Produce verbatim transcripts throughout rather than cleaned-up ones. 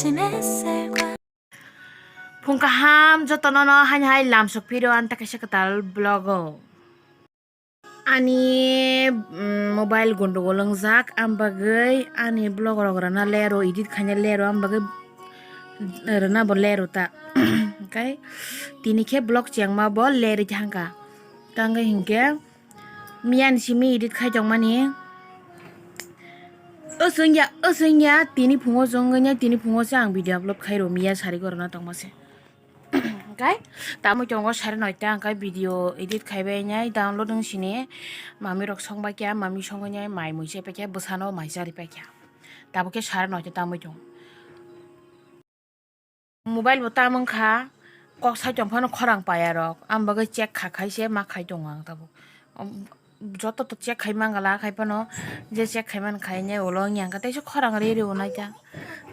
Phung kaham jotono no haini hai lamsok phiro ang ta kaisa kwtal vlog o. Ani, mm, mobile gondogol wngjak, ang bagwi ani vlog rok rwna lero, edit khaina lero, ang bagwi rwna bo lero ta. Hwnkhe tini khe vlog chengma bo lerwi thangkha. Tangwi hinkhe miyani simi edit khai tongmani. Oswngya, oswngya, tini phungo chwngwi tini phungo se ang video upload khai rw miya sari gorokno tongma se. Hwnkhe tamwi tongo sari noita hwnkhe video edit khaibai nai download wng sini. Mami rok songbai kha, mami songwi nai mai mui se paikha, bwsano mai chari paikha. Tabuk khe sari noita tamwi tongo. Mobile bo tam wngkha, kok sai tong phano khorang paya rok. Ang bagwi check kha khai se ma khai tongo ang tabuk. Joto to check khai mangala khai phano, je check khai man khai ne ulo wngya hwnkhe teisa khorang ri ri unai ta.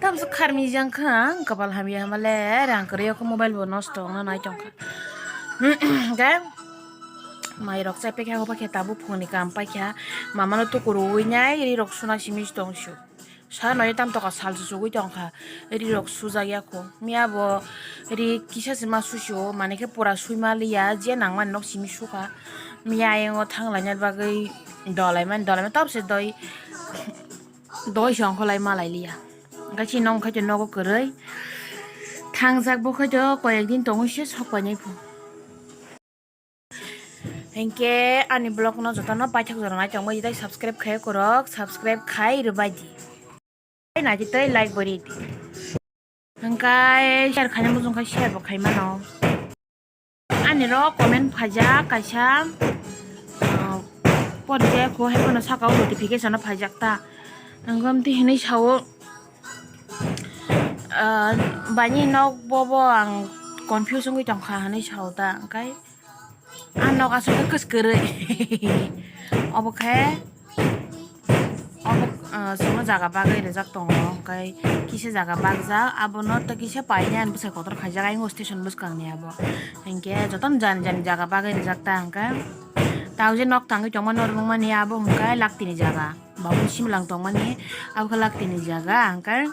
Tabuk se kharmi jang kha ang, kwpal hamya hama le rang kwrwi o khe mobile bo nosto wngna nai tongkha. Hwnkhe mai rok chai paikha, hopakhe tabuk phungni kam paikha, mamano tuku rwui nai ri rok suna simi tong su. Sara noyo tam toka sal suchugwi tongkha, ri rok sujak ya kho. Miya bo ri kisa se ma susi o, mane khe pura sui ma liya, je nangmani nok simi sukha. Miya ayang o thang laina bagwi dolaimani, dolaimani tabse doi, doi se ongkholai ma lai liya. Hwnkhe chini nok khaito nogo kwrwi thangjak, bo khaito koyek din tongwi se sok painai pho. Hinkhe ani vlog no jotono paithak jora nai tongbai, tei subscribe khai korok, subscribe khai rwbai di. Tei nai di tei like bo ri di. Hinkhe share khaina muchung khe share bo khai mano. Ani ro comment phaijak kaisa, ah, pori je kho hai phano saka o notification o phaijak ta. Ang gom ti hinui sao, ah, bani nok bobo ang confuse wngwi tongkha hinui sao ta, hwnkhe. Ah, nok aswk khe kwskwrwi. Obo khe, obo, ah, chwngno jaga bagwi rijak tongo, hwnkhe kisa jaga bakjak, abono tei kisa painani bwsai kotor khaijak, ayung station bwskangni abo. Hinkhe jotono jani jani jaga bagwi rijak ta, hwnkhe tao je nok tangwi tongmani norok nukmani abo hwnkhe laktini jaga. Babul simlang tongmani, abo khe laktini jaga, hwnkhe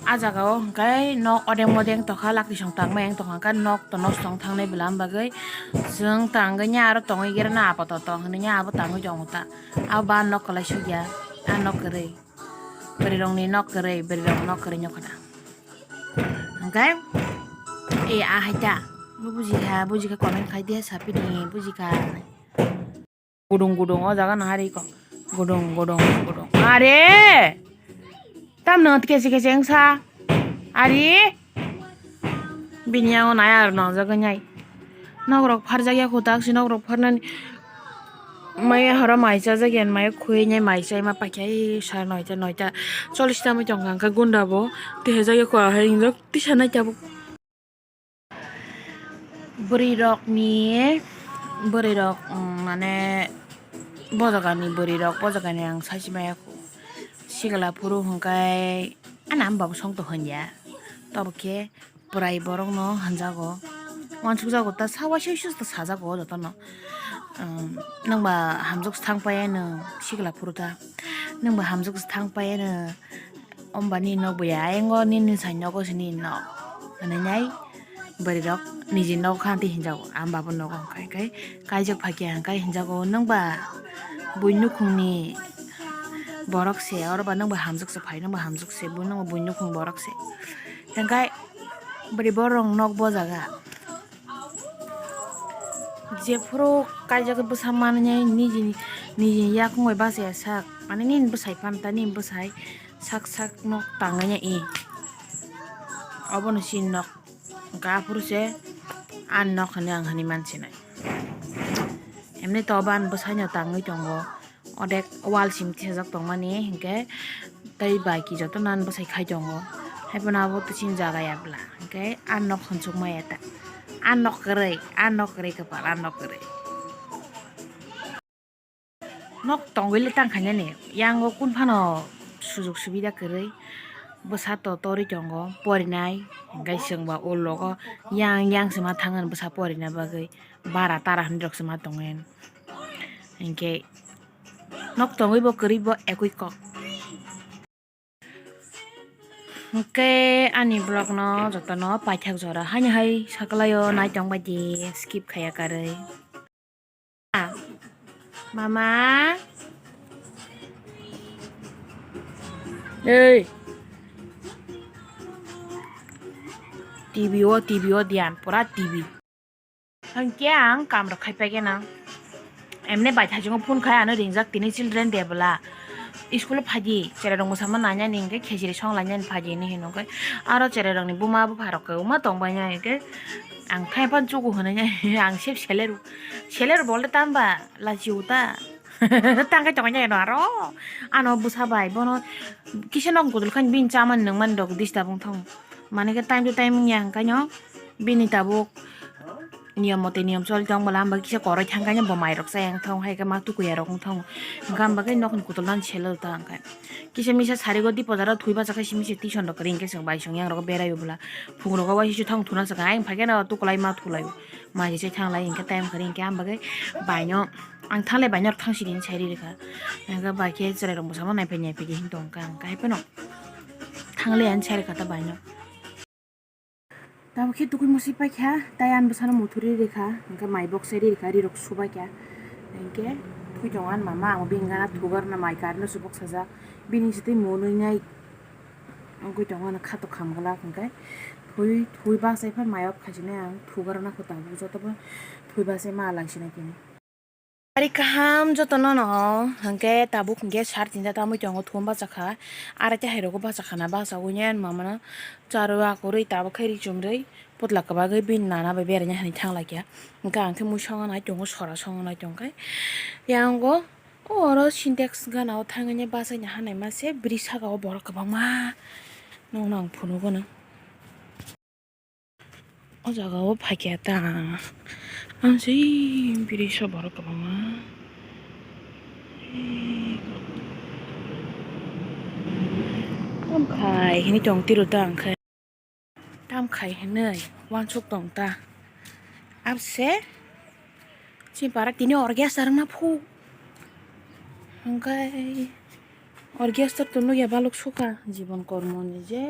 ah jaga o hwnkhe nok odeng modeng tongkha, lakti song tangma yang tongkha, hwnkhe nok to nosto wng thangnai bwla, am bagwi chwng tangwi nya aro tongwi gera na apatot hinwi nya abo tangwi tongo ta. Abo ba nok kwlai sukya, ah nok kwrwi, bwrwi rokni nok kwrwi, bwrwi rok nok kwrwi nukha na. Hwnkhe e ah hai ta, bo bujikha, bujikha comment khai di, sapini bujikha. Gudung gudung o jaga no hari ko. Gudung gudung gudung. Are! Tam no kesi kesi wngsa. Ari! Bini yango nai aro no jaga nai. Nok rok pharjak ya kho tak si nok rok pharnani. Maya horo mai chajak ya maya khoi nai mai chai ma paikha sare noita noita chollish ta mui tongkha hwnkhe gunda bo tihajak ya kho ahai injak tisa nai tabuk. Bwrwi rokni, bwrwi rok, mm, mane, bo jagani bwrwi rok, bo jagani ang sachi maya kho. Sikla phuru hwnkhe, ani ama baba song to hwnya. Tobo khe bwrai borok no hwnjago. Uansuk jago ta, sa waisa waisa ta sajago jotono. Um, nwng ba hamjwk se thang paiya nwng sikla phuru ta. Nwng ba hamjwk se thang paiya nwng. Ombani nok bo ya, ayang o nini sai nogo se nini nok. Hinui nai bwrwi rok niji nok kha tei hinjago, ang baba nogo hwnkhe, hwnkhe kaijak phaikha hwnkhe hinjago, nwng ba bui nukhungni borok se, oro ba nwng ba hamjak se phai, nwng ba hamjak se, bui nwng ba bui nukhung borok se. Hwnkhe bwrwi borok nok bo jaga. Jephuru kaijak bwsa manwi nai nijini, nijini yakung bai bachaya sak, mane nini bwsai phano ta, nini bwsai sak sak nok tangwi nai i. Obono chini nok, hwnkhe aphuru se ani nok hinwi ang hinwi mansinai. Emni to obo ani bwsaino tangwi tongo. Odek wall simi tisajak tongmani hinkhe tei bai ki joto nan bwsai khai tongo. Haiphano abo tisini jaga ya bwla hinkhe a nok hwnchukma ya ta. A nok kwrwi, a nok kwrwi kwpal, a nok kwrwi. Nok tongwi le tang khainani, yango kun phano sujok subida kwrwi. Bwsa to torwi tongo porinai, hinkhe chwngba o logo yang yang se ma thangmani bwsa porina bagwi. Bara tara hinwi rok se ma tongwi. Hinkhe nok tongwi bo kwrwi bo ekwi kok. Hwnkhe ani vlog no jotono paithak jora haino hai sakwlaio, naitong bai di, skip khaiya karwi. Mama. Ei. T V o, T V o diyan, pura T V. Hwnkhe ang kam rok khai paikhe na. Emne bai thaichungo phone khai ano ringjak tini children day bwla. School o phaidi, cherai rok mwsama nainani hwnkhe khejri song lainani phaidi hinwi hino hwnkhe. Aro cherai rokni buma bupha rok kwbangma tongbainai hwnkhe. Ang khai phano chugo hwnwi ang se seleru. Seleru bolte tamba lachiu ta. Tangkai tongwi nai aro. Ano bwsa bai bono kisa nok kudul khai bini chamani nangmani rok disturb wng thang. Mane khe time to time wngya hwnkhe no bini tabuk niyom mote niyom choli tong bwla hwnba kisa koroi thang khe bo mai rok chaya wng thang hai khe ma tukuya rok wng thang. Hwnkhe hwnba khe nokni kudul nani selo ta hwnkhe. Kisa misa sari go di pozaro thwi bacha khe simi se tison rok kwrwi hwnkhe chwng bai song yang rogo berai o bwla. Phung rogo waisa thang thuna sakha ayang phai khe no tukulai ma thulai o. Mai se thang lai hwnkhe time kwrwi hwnkhe hwnba khe bai no ang thang lai bai no thang sidi sai ri rikha. Hwnkhe bai khe cherai rok bwsamo nai phai nai phai di hin tong kha hwnkhe hai phano thang lai ani sai rikha ta bai no. Tabuk khe tukui musi paikha, tai ani bwsano muthuri rikha, hwnkhe mai boksai rikha, rirok subaikha. Hwnkhe thwi tongo ani mama, ang bini gana thugar na mai karwi no subok sajak. Bini sitwi mwnwi nai wngwi tongo, ano khato kham glak hwnkhe. Thwi, thwi baksai phano mai o khaisinai ang thugar na kho tabuk jotobo thwi baksai ma lang sinai tini. Ari kaham jotono no, hwnkhe tabuk hwnkhe sar tinta tamwi tongo, thum bachakha, arai tei hai rogo bachakha na, bachaui nai ani mama no charwi akwrwi tabuk khe ri chumrwi putla kwbagwi bini nana bai beraina hinwi thang lai kha, hwnkhe ang khe mui songo nai tongo, sora songo nai tong khe, yang o oro sintex gana o thangwi nai bachaina hanai ma se bridge saka o borok kwbangma nokno ang phunugo no. O jaga o phaikha ta. Ang se biri so borok kwbangma. Tam khai hini tong tiro ta ang khai. Tam khai hinwi wansuk tong ta. Abse. Chini para tini orchestra wngna phu. Hwnkhe orchestra to nukya balok sukha, jibon kormo ni je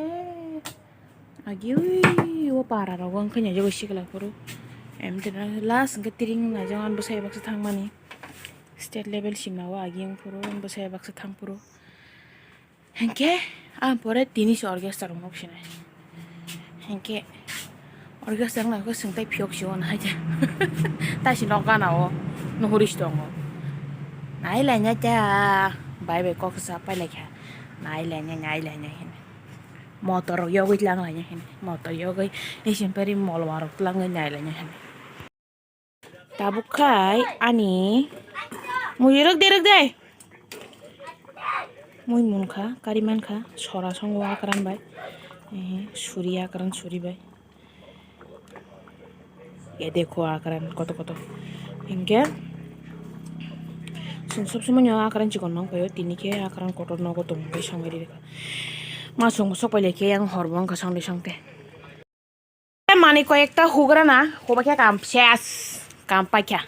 agi ui o para rogo wngkha nai jagoi sikla phuru. Em tini last hwnkhe tiring naijak ani bwsai baksa thangmani state level sima o agi wng phuru bwsai baksa thang phuru. Hinkhe ang pore tini se orchestra rok nuk sinai. Hinkhe orchestra wngna khe swng tai phiyok si o nahai de. Tai si nok gana o nuhuri si tongo. Nai lainai ta bai bai kok sa pai lai kha. Nai lainai, nai lainai hinwi. Motor rok yogwi tlang lainai hinwi. Motor yogwi isim peri molwa rok tlangwi nai lainai hinwi. Tabuk khai ani mui rwk de, rwk de. Mui munkha, kari mankha, sora songo akran bai. Ehe, suri akran suri bai. Ye dekho akran koto koto. Hinkhe chwng sob somoi no akran chikon nang paio, tini khe akran kotor nogo tong bai songwi rikha. Ma chwng sok pai lai khe yang hor bo wngkha songde songde. Mani koi ekta hugra na, huba khe kam ses, kam paikha.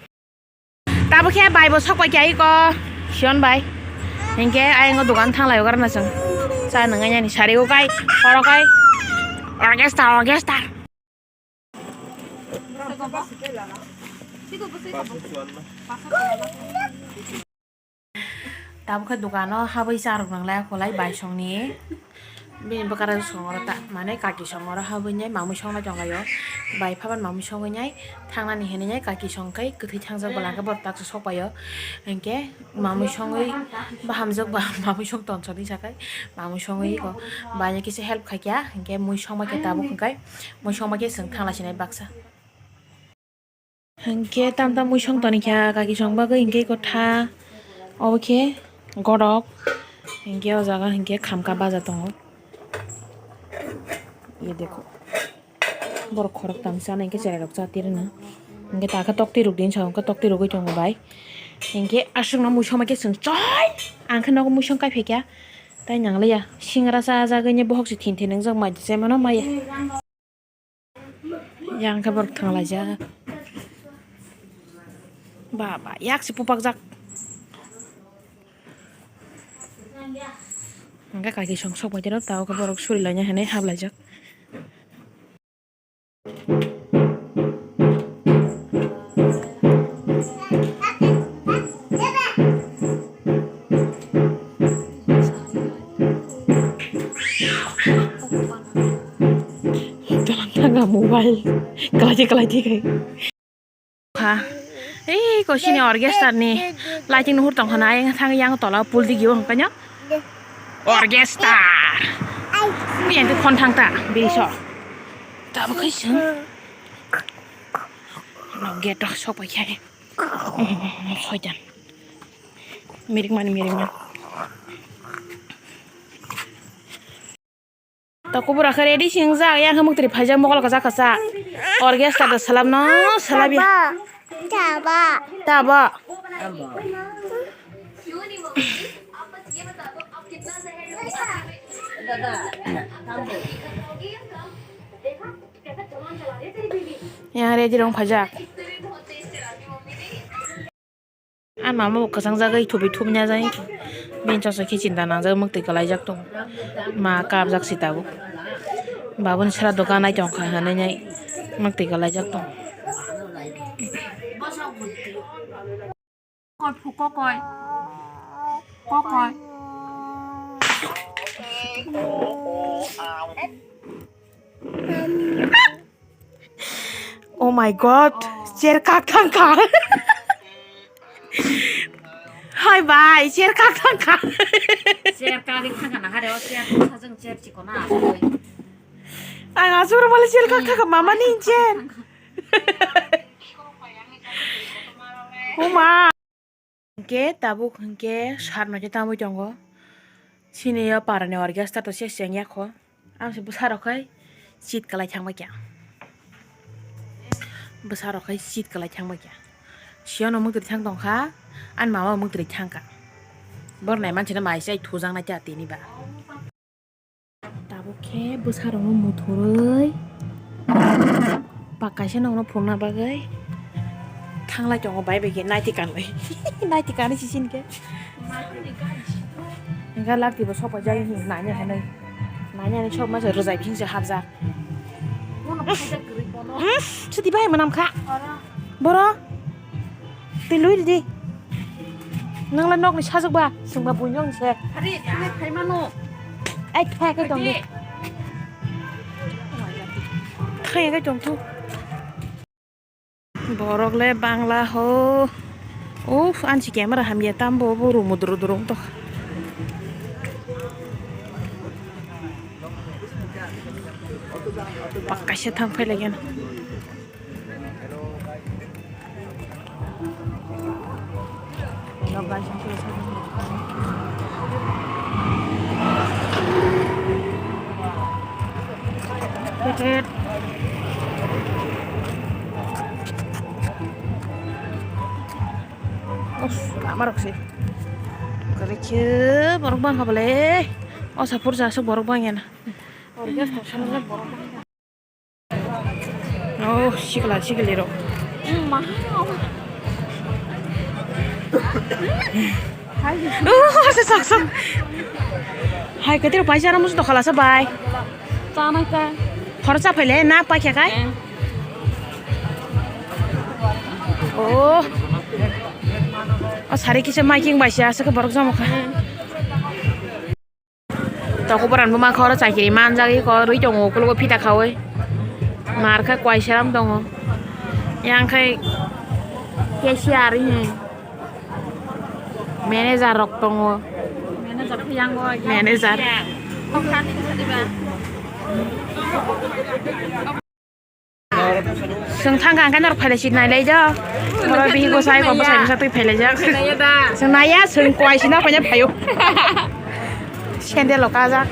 Tabo khe bai bo sok paikha iko, Sion bai. Hinkhe ayang o dogan thanglai o garna chwng. Cha nwngnai ni sari o kai, horo kai. Orchestra, orchestra. Tabuk khe dogano habwi charwk nanglai akhulai bai songni. Bini bwkara songoro ta, mane kaki songoro habwi nai mamwi songnai tonglaio. Bai phaban mamwi songwi nai thangnani hinwi nai kaki song khai kwthwi thangjak bwla hwnkhe borok taksa sokpaio. Hinkhe mamwi songwi bahamjak ba mamwi song tonsoni sakai mamwi songwi iko bai kisa help khaikha hinkhe mui songma khe tabuk hwnkhe mui songma khe chwng thanglasinai baksa. Hinkhe tam tam mui song toni kha kaki song bagwi hinkhe iko tha obo khe godok hinkhe o jaga hinkhe khamkha baja tongo. Ye dekho borok khorok tam chana hinkhe cherai rok cha tirwna hinkhe takhe tokti rok din sa hinkhe tokti rogwi tongo bai hinkhe aswkno mui song bai khe chwng choi ang khe nogo mui song kai phaikha tai nangliya singra cha jagwi bohok se thin thin wngjak mai se mano maya. Yang khe borok thanglaijak. Ba, ba, yak se pupakjak. Hwnkhe kaki song sok bai tei rw ta, o khe borok suri laina hinwi hap laijak. Thanga mobile kwlai di, kwlai di khai. Kha. Ei, ko sini orchestra ni lighting nuhur tong khana, ayang thang yang tola pul digi o hwnkhe no. Orchestra. Bini ang phone thang ta, bini so. Tabuk khai sung. No gate rok sok pai khai. Soitan. Mirik mani, mirik mani. Ta kubura khe ready sing jak, yang khe muktri phaijak, mokol kwchak kwchak. Orchestra da salam no, salam ya. Taba. Taba. Yang ready rong phaijak. Ani mama bo kwchang jagwi thubi thumya jani. Bini chosok khe chinta nangjak, mwktwi kwlaijak tongo. Ma kapjak si tabuk. Babuni sra dogan nai tongkha hinwi nai mwktwi kwlaijak tongo. Kokoi, kokoi. Kokoi. Oh my God, chair kak thang kha. Hai bai, chair kak thang kha. Chair kak thang kha na hare o chair sajeng chair chikona. Ang asuk rwmani chair kak thang kha, mama ni chair. Uma. Hwnkhe tabuk hwnkhe sar noite tangwi tongo. Chini o parani orchestra to se chengya kho. Ang se bwsarok khai chit kwlai thangbai kha. Bwsarok khai chit kwlai thangbai kha. Siyono mwktwi thang tongkha, ani mama bo mwktwi thangkha. Bor nai mansino mai se ai thujaknai ta tini ba. Tabuk khe bwsarokno muthurwi bak kaisa nokno phunukna bagwi thanglai tongo bai bai khe naiti kanwi. Naiti kanwi sisini khe. Hwnkhe lakti bo sok paijak hinwi naina hinwi. Naina hinwi sok masa rwjai bising se hapjak. Hmm, sudi bai mwnam kha. Boro. Twi lui ridi. Nangla nokni sajwk ba? Swngba buino wngse. Ari, thani phaimano. Ai, thaya kai tong di. Ari. Thaya kai tong thu. Borok le bangla ho. Uff, ansi camera hamya tambo bo rumu duru duru wng tokha. Bak kaisa thang phai lagi ano. Uff, lama rok se. Kwrwi khe borok bangkha bole. O sa phursa aswk borok bangya na. Oh, sikla sikli rok. Oh, asa sak sak. Hai, kwtwi rok paisa ram musu dokhala sa bai. Chanai ta. Khorok cha phaile na paikha kai. Eh. Oh. O sari kisa maiking bai se aswk borok jamo kha. Toko boran bo mankha oro chakiri manjak iko rwi tongo ukologo phita khaui. Mar khe kwai seram tongo. Yang khai cashier he. Manager rok tongo. Manager khe yang o, yang Manager. Khe. Tokha ni kisa diba. Chwng thang kha, hwnkhe norok phailai si nailai do. Oro bihik bwsai, bo bwsai bwsa twi phailaijak. Naiya da. Chwng naiya, chwng kwai si no phaina phaio. Sandal o kajak.